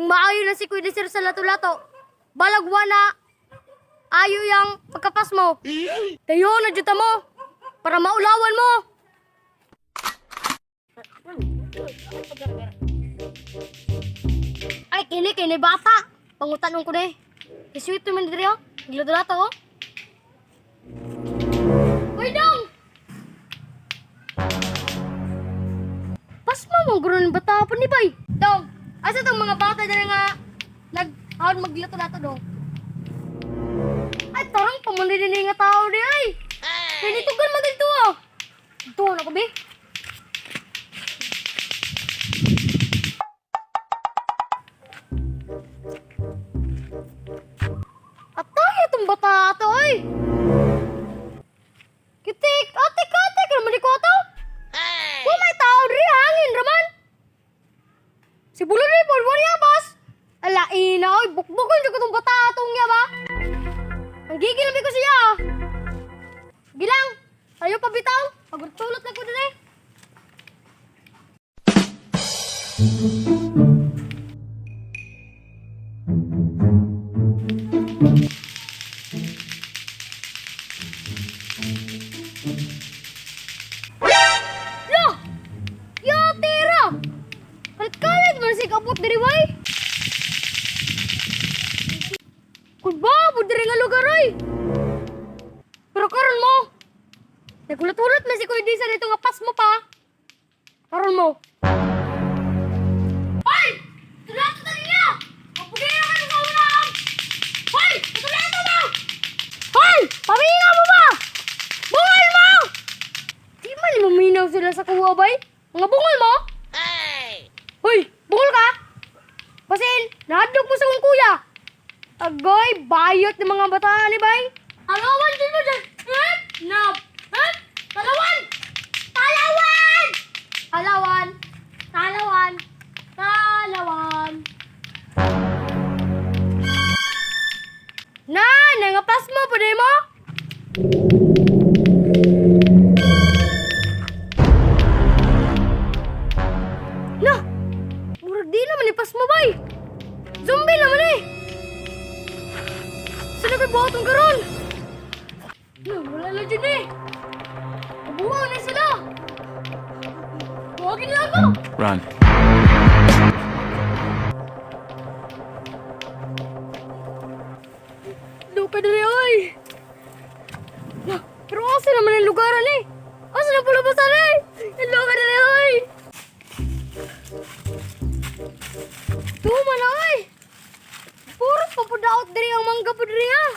maayo na si Kuya Sir sa lato-lato, balagwa na ayo yang pagkapas mo. Tayo na juta mo para maulawan mo. Ay, kini kini bata. Pangutanong ko na eh. Sweet naman diri oh. Gilodolato oh. Uy, dong! Pasma mo, guro ng bata po ni Bay. Dong, asa tong mga bata diri nga nag hawd maglato-lato dong? Ay, tarang pamunod din nga tao di ay. Pinitugan man dito ah. Ito na ko, be. Atay, itong bata ato ay. Kitik, ate ka, ate ka naman ko ato. Kung may tao diri, hangin raman. Si Bulo rin, polvo niya, boss. Ala, ina, oy, bukbukon siya itong bata atong niya ba? Ang gigil namin ko siya. Ah. Gilang, tayo pa bitaw. Pagtulot na ko din eh. Lo! Ya, tira! Kalit-kalit man si kapot diri way. Kung ba, diri nga lugar ay. Pero karon mo, nagulat-ulat man si Kuya Disa dito nga pas mo pa. Karon mo. Hoy! Tulato ta niya! Kapugay ka sa unahan! Hoy! Tulato mo! Hoy! Paminaw mo ba? Bungol mo! Di man maminaw sila sa kuwa, bay. Mga bungol mo? Hoy! Bungol ka? Basin, nahadlok mo sa kong kuya. Agoy, bayot ng mga bata ni bay. Talawan din mo dyan. Hup! Nap! Hup! Talawan! Talawan! Talawan! Talawan! Talawan! Na, nangapas mo, pwede mo? Na! Murag di naman ipas mo, bay! Zombie naman eh! Saan na kayo buhatong karon? Na, wala na dyan eh! Kabuha na sila! Buhagin nila ako! Run. Luka dali, oy! Na, pero asa naman ang lugaran eh? Asa na pulabasan eh? Luka dali, oy! Tuma na, oy! Puro papudaot diri ang mangga po diri ah!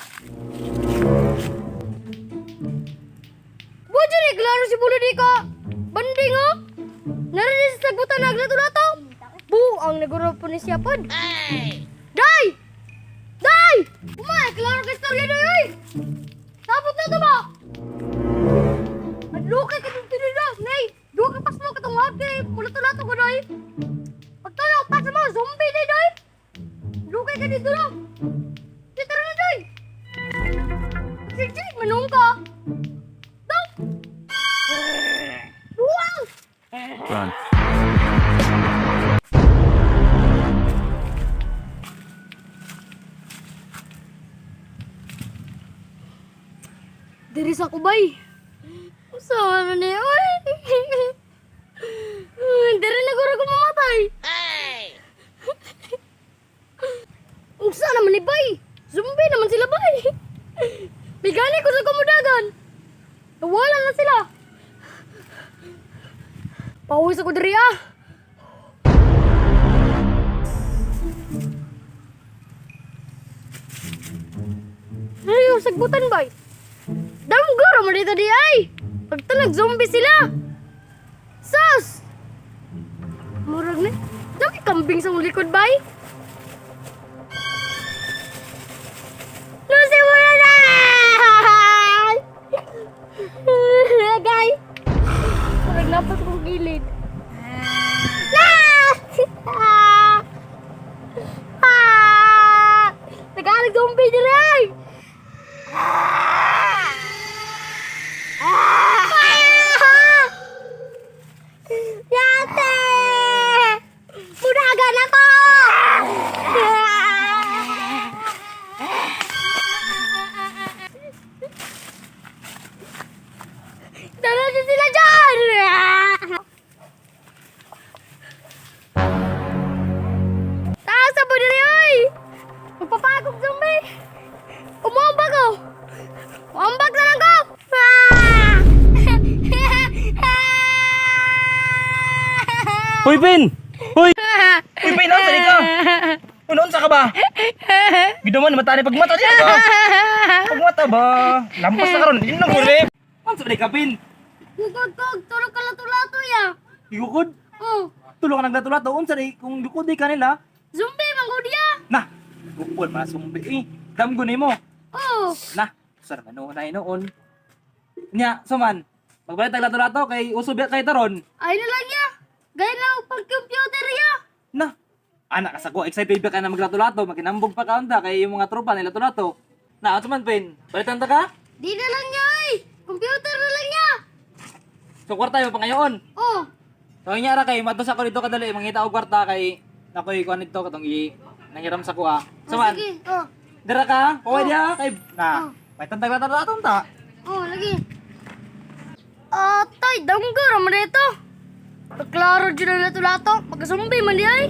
Buwan eh, klaro si Bulo di ka! Banding oh! Narinig sa sagutan naglato-lato! Buang naguro po ni siya pod! Day! Day! Umay, klaro ka istorya day, oy! Tapos na ito ba? Adlukay ka dito nila, nay! Duha ka pas mo katong hawd kay pulato-lato ko, day! Pagtanaw, pas mo, zombie day, day! Lukay ka dito lang! Di, tara na, day! Sige, manong ka! Daw! Buwang! Run. Diri sa kubay. Usa na ni oy. Diri na guro ko mamatay. Unsa naman ni bay? Zombie naman sila bay. Bigani ko sa kumudagan. Nawala na sila. Pawis ako diri ah. Ay, sagbutan bay. Damgo mo dito di ay! Pagtalag zombie sila! Sus! Murag ni. Dami kambing sa mong likod bay! Nasimula na! Agay! Murag lapas kong gilid. Ah! Ah! Tagalog zombie diri ay! Ah! Yate! Mudagan ako! Hoy, Pin! Hoy! Hoy, Pin, unsa ka? Unsa ka ba? Giduman mata ni pagmata niya ba? Pagmata ba? Lampas na karon, yun lang guli. Unsa ba ka, Pin? Gugod kog, tulog ka lato-lato ya. Gugod? Oh, Tulo ka naglato-lato, unsa di kung gukod di kanila? zombie man gud ya. Na, gukod mga sumbi eh. Damgo nimo. Oh, Na, sa naman noon ay noon. Nya, suman. Magbalik tag lato-lato kay uso biya kay taron. ay na lang ya. Gaya na og pag-computer ya. Na, anak kasako, excited ba ka na maglato-lato, makinambog pa ka unta kay yung mga tropa nila lato-lato. Na, unsa man, Pin? Balitan ta ka? Di na lang ya ay. Computer na lang ya. So kwarta yung pangayoon. Oh, So inya ra kay matos ako dito kadali mangita og kwarta kay nakoy kuan dito katong i nanghiram sa kuha. So oh, man, sige. Oh, dira ka, paway diha kay na. May tantag lato-lato ta. oh, lagi. Atay, damgo raman dito. Klaro dyan ang lato-lato. Pagka-zombie man di ay.